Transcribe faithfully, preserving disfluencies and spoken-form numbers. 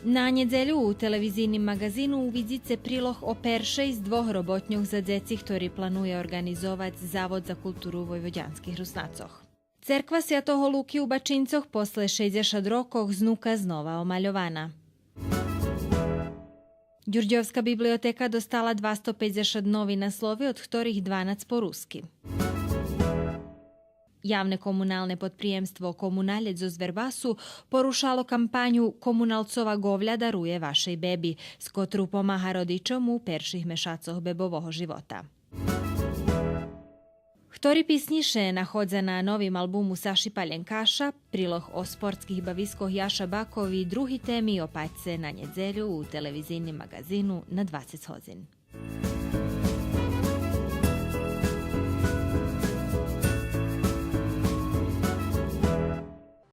На нєдзелю у телевизийним маґазину увидзице прилог о першей з двох роботньох за дзеци, хтори планує орґанизовац Завод за културу войводянских Руснацох. Церква Святого Луки у Бачинцох после шейдзешат рокох знука знова омальована. Дюрдьовска библиотека достала двасто пейдзешат нови наслови, од хторих дванац по руски. Явне комуналне подприємство Комуналєц зоз Вербасу порушало кампаню „Комуналцова говля дарує вашей беби“, з котру помага родичом у перших мешацох бебового живота. Хтори писнї ше находза на новим албуму Саши Паленкаша, прилог о спортских бавискох Яша Баков и други теми опатьце на нєдзелю у телевизийним маґазину на двацец годзин.